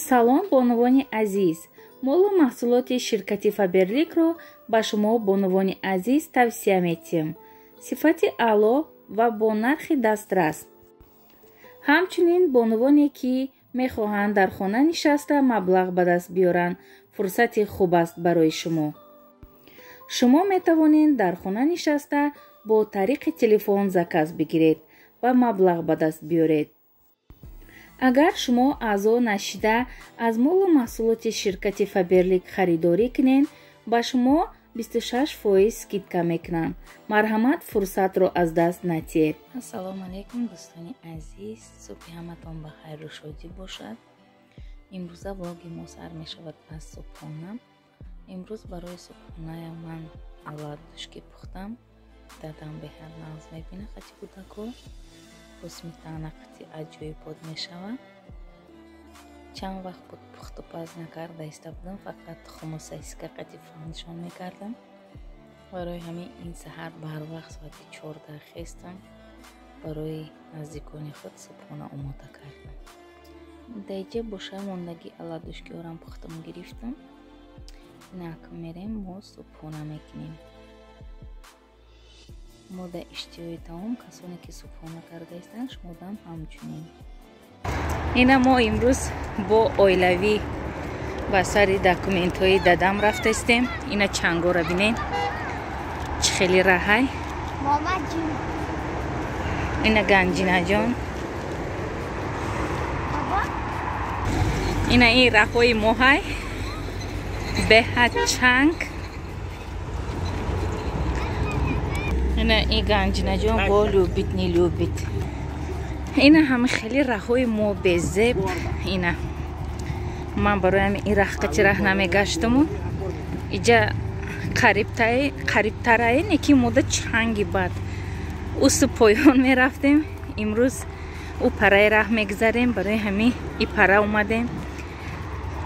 Салом, бонувони азиз! Молу маҳсулоти ширкати Фаберликро ба шумо, бонувони азиз, тавсия метиҳем. Сифати аъло ва бо нархи дастрас. Ҳамчунин бонувоне, ки мехоҳанд дар хона нишаста маблағ ба даст биёранд, фурсати хуб аст барои шумо. Шумо метавонед дар хона нишаста бо тариқи телефон заказ бигиред ва маблағ ба даст биёред. Агар шумо аъзо нашида аз молу маҳсулоти ширкати Фаберлик харидорӣ кунед, ба шумо 26% скидка мекунанд. Марҳамат, фурсатро аз даст натиҳед. Ассалому алайкум, дӯстони азиз, субҳи ҳаматон ба хайру шодӣ бошад. Имрӯза влоги мо сар мешавад аз субҳона. Имрӯз барои субҳоная ман оладушки пухтам. Дадам беҳад нағз мебинад қати кӯдако. Бо сметана қати аҷоибот мешавад. Чанд вақт буд пухту паз накарда иста будам, фақат тухму сосиска қати фандшон мекардам. Барои ҳамин ин саҳар барвақт соати 14 хестам, барои наздикони худ субҳона омода кардам. Даиҷа боша мондагӣ оладушкиҳорам пухтам гирифтам. Инак мерем мо субҳона мекунем. Мо дар иштиҳои таом касоне ки субҳона карда истанд, шумодам ҳамчунин. Ина мо имрӯз бо оилавӣ ба сари документҳои дадам рафтаистем. Ина чангора бинед, чӣ хеле раҳай. Ина Ганҷинаҷон. Ина ин раҳҳои моҳай, беҳад чанг. Ина и Ганҷинаҷон бо любит не любит. Ина ҳами хеле раҳҳои мо безеб. Ина ман барои ҳами ин раҳ қати раҳ намегаштаму иҷа қарибтарае, неки мода чанги бад усу поён мерафтем. Имрӯз ӯ параи раҳ мегзарем, барои ҳами и пара омадем.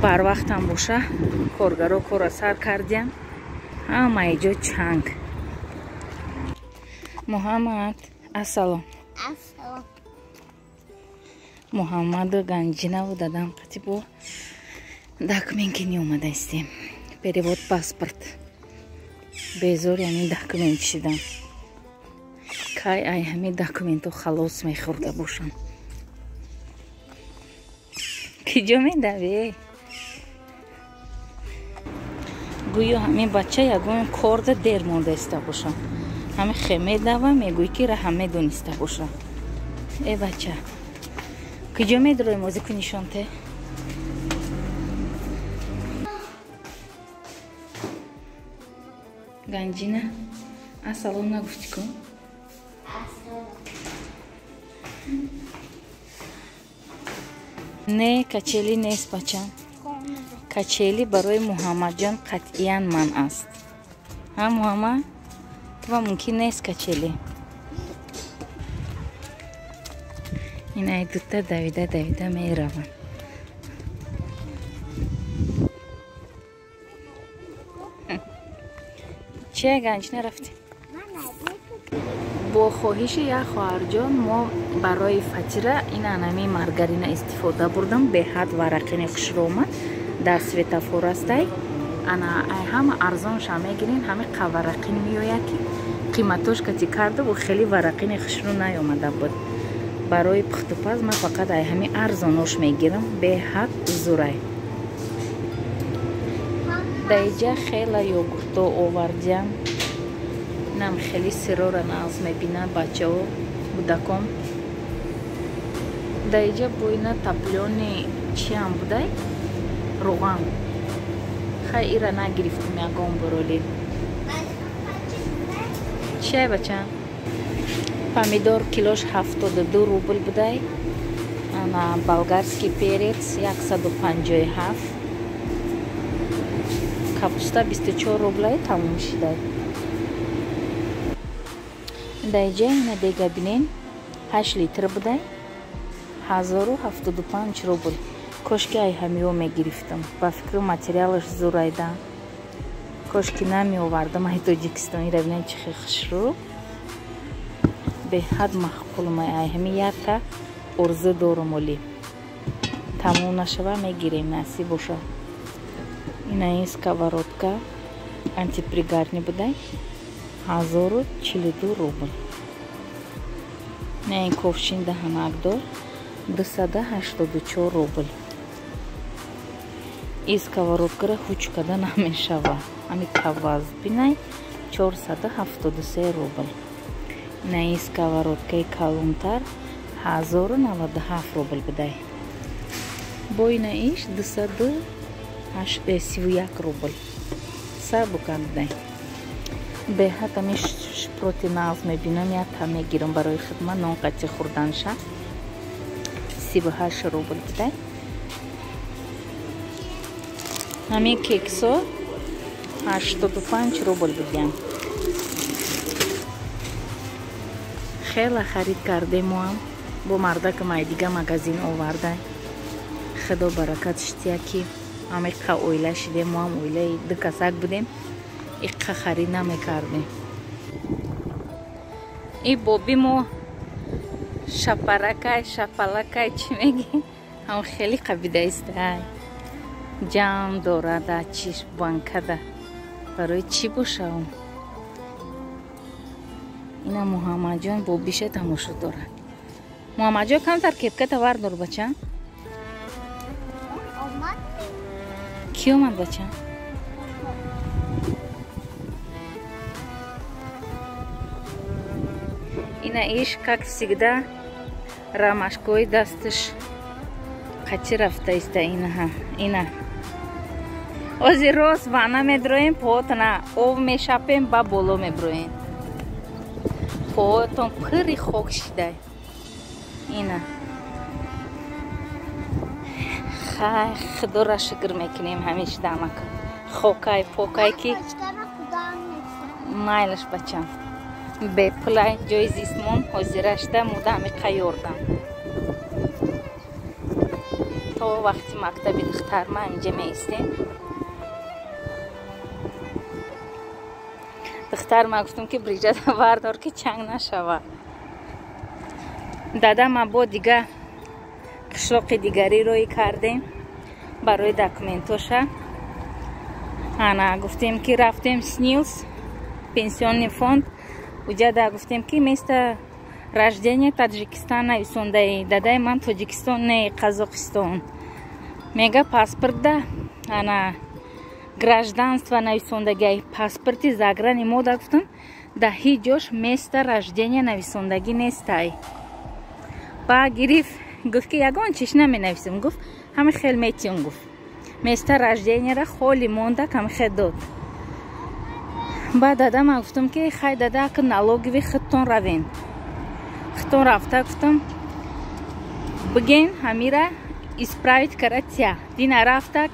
Барвақтам боша коргаро корро сар кардиям. Ҳама иҷо чанг. Муҳаммад, ассалом. Муҳаммаду Ганҷинаву дадам қати бо документки омада истем. Перевод паспорт. Безор ҳамин документ шидам. Кай ай ҳамин документҳо халос мехӯрда бошам. Киҷо медавӣ? Гӯё ҳамин бача ягон корда дер монда иста бошам. Ҳамин хе медава, мегӯй ки раҳа медониста бошам. Э бача, куҷо медроем ози ку нишонте? Ганҷина, ассалом нагуфтӣ ку? Не, качели нест, бачам. Качели барои Муҳаммадҷон қатъиян манъ аст. Ҳа, Муҳаммад? Ва мумкин нест качели. Ин ай дута давида давида мераванд. Чия, Ганҷина, рафтем? Бо хоҳиши як хоҳарҷон мо барои фатира ин анами маргарина истифода бурдам. Беҳад варақини хушро омад. Дар светофор астай. Ана ай ҳама арзонша мегирин, ҳами қаварақин меояд, ки қиматош кати карда бу хеле варақини хушрӯ наёмада буд. Барои пухтупаз ман фақат ай ҳами арзонош мегирам, беҳад зурай. Даиҷа хела йогурто овардиям. Инам хеле сирора нағз мебинад бачаҳо, кӯдакон. Даиҷа бо ина таплёни чиам будай? Руған. Хай ира нагирифтем ягон буроли. Чиай, бача? Помидор килош 72 рубл будай. Ана болгарский перец 157. Капуста 24 рублай тамом шидай. Даиҷа ина дега бинен 8 литр будай. 1075 рубл. Кошки ай ҳамиё мегирифтам. Ба фикру материалаш зурайда. Кошки намеовардам ай Тоҷикистон. Ира бинен чӣ хел хушрӯ. Беҳад маъқулмай ай ҳами якта орзу дорум оли. Тамом нашава мегирем, насиб боша. Ина ин сковородка антипригарный будай 1042 рубл. На ин ковшин даҳанакдор 284 рубл. Ин сковородкара ҳуч када намешава. Ами каваз бинай 473 рубл. На ин сковородкаи калонтар 1097 рубл будай. Бо ина иш 231 рубл. Сабукан будай. Беҳад ами шпроти нағз мебинам, якта мегирам барои хидмат, нон қати хӯрданша. 38 рубл будай. Ҳамин кексо 85 рубл будям. Хела харид кардем моам. Бо мардакам ай дига магазин оварда. Худо баракат шития ки амиқа оила шидем, моам оилаи ду касак будем. Иққа харид намекардем. И боби мо шапаракай, шапалакай чӣ меги? Ҳам хеле қабидаистай. Ҷамъ дорада чиш банкада. Барои чӣ бошавам? Ина Муҳаммадҷон бобиша тамошо дорад. Муҳаммадҷон камтар кепката вардор бача. Кӣ омад бача? Ина иш, как всегда, рамашкои дасташ қачи рафтаиста инаҳа. Ина. Ози рост ванна медроем, поотона ов мешапем, ба боло меброем. Поотон пури хок шидай. Ина. Хай, худоро шукр мекунем ҳамеш дамак. Хокай, покай ки майлаш бачам. Бепулай ҷои зистмон ҳозирашда муда ҳамиқа ёрдам. То вақти мактаби духтарма инҷа меистем. Духтарма гуфтум ки бриҷада вардор ки чанг нашава. Дадама бо дига қишлоқи дигарӣ роӣ кардем барои документоша. Ана гуфтем ки рафтем СНИЛС, пенсионный фонд. Уҷада гуфтем ки место рождения Таджикистан нависондаи. Дадаи ман Тоҷикистон не, Қазоқистон. Мега паспортда ана гражданство нависондагиай. Паспорти заграни мо да гуфтам да ҳеҷ ҷош место рождения нависондагӣ нестай. Ба гириф гуфт ки ягон чиш наменависем, гуфт ҳами хел метиён гуфт. Место рожденияра холи монда кам хел дод. Баъд дадама гуфтам ки хай дада ака налогови худтон равен. Худтон рафта гуфтам биген ҳамира исправить кара тя. Дина рафтак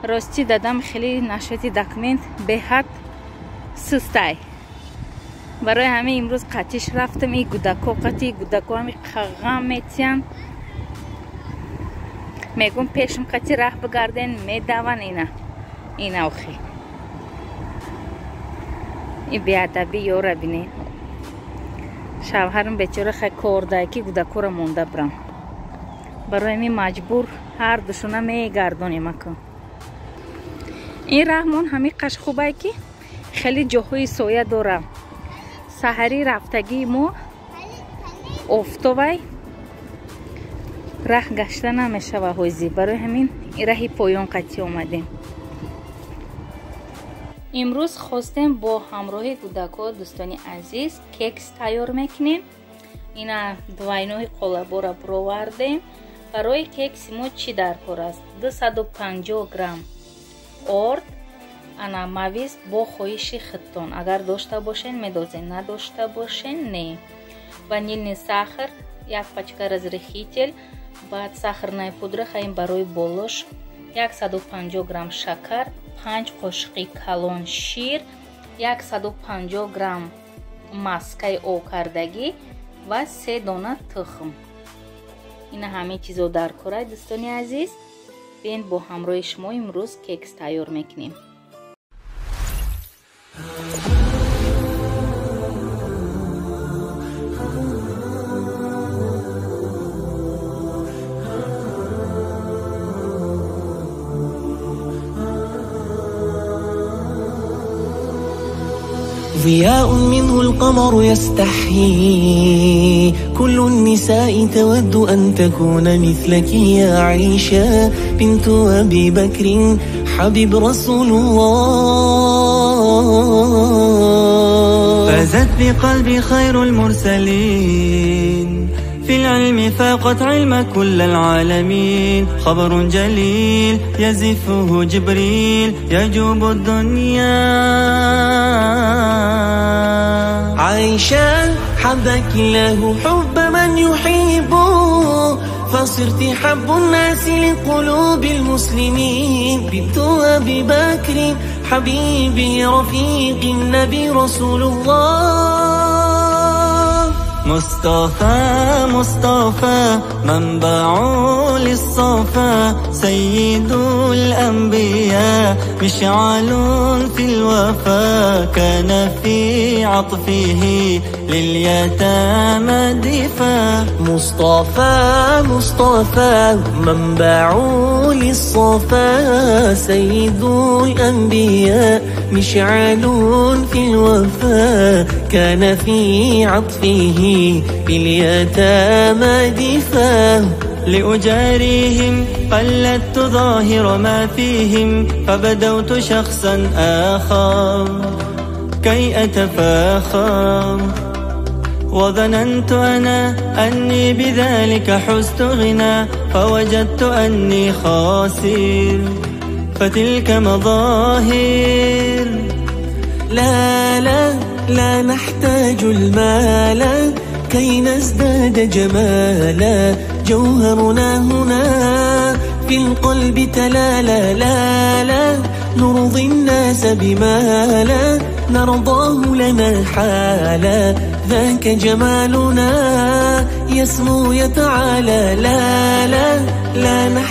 рости дадам хеле нашоти документ беҳад сустай. Барои ҳамин имрӯз қатиш рафтам, и гудако қати гудако ҳами қағам метиям. Мегум пешам қати раҳ бигарден, медаван ина. Ина охи. И беадаби ёра бине. Шавҳарам бечора хай кордай ки гудакора монда брам. Барои ҳамин маҷбур ҳар душона мегардонем ака. Ин раҳмон ҳамин қаш хубай ки хеле ҷоҳои соя дора. Саҳари рафтагии мо офтобай раҳ гашта намешава ҳозӣ. Барои ҳамин раҳи поён қатӣ омадем. Имрӯз хостем бо ҳамроҳи гудако дӯстони азиз кекс тайёр мекунем. Ина двойной қолабора бировардем. Барои кекси мо чӣ даркор аст? 250 грамм орд, ана мавиз бо хоҳиши худтон. Агар дошта бошен медозен, надошта бошен не. Ванилный сахар, як пачка разрыхитель, баъд сахарная пудра хаим барои болош, 150 грамм шакар, 5 қошиқи калон шир, 150 грамм маскаи овкардагӣ ва 3 дона тухм. Ина ҳамаи чизо дар кора дӯстони азиз. Бен бо ҳамроҳи шумо имрӯз кекс тайёр мекунем. ضياء منه القمر يستحيي، كل النساء تود أن تكون مثلك يا عائشة بنت أبي بكر حبيب رسول الله. فازت بقلبي خير المرسلين، في العلم فاقت علم كل العالمين، خبر جليل يزفه جبريل يجوب الدنيا. عائشة حبك الله حب من يحبه، فصرت حب الناس لقلوب المسلمين، بنت أبي بكر حبيبي رفيق النبي رسول الله. مصطفى مصطفى منبع للصفا، سيد الأنبياء مشعل في الوفا، كان في عطفه لليتامى دفا. مصطفى مصطفى منبع للصفا، سيد الأنبياء مشعل في الوفا، كان في عطفه لليتامى دفا. لأجاريهم قلدت ظاهر ما فيهم، فبدوت شخصا آخر كي أتفاخر، وظننت أنا أني بذلك حزت غنى، فوجدت أني خاسر فتلك مظاهر. لا لا لا نحتاج المال كي نزداد جمالا، جوهرنا هنا في القلب تلالا. لا لا نرضي الناس بما لا نرضاه لنا حالا، ذاك جمالنا يسمو يتعالى. لا لا لا نحتاج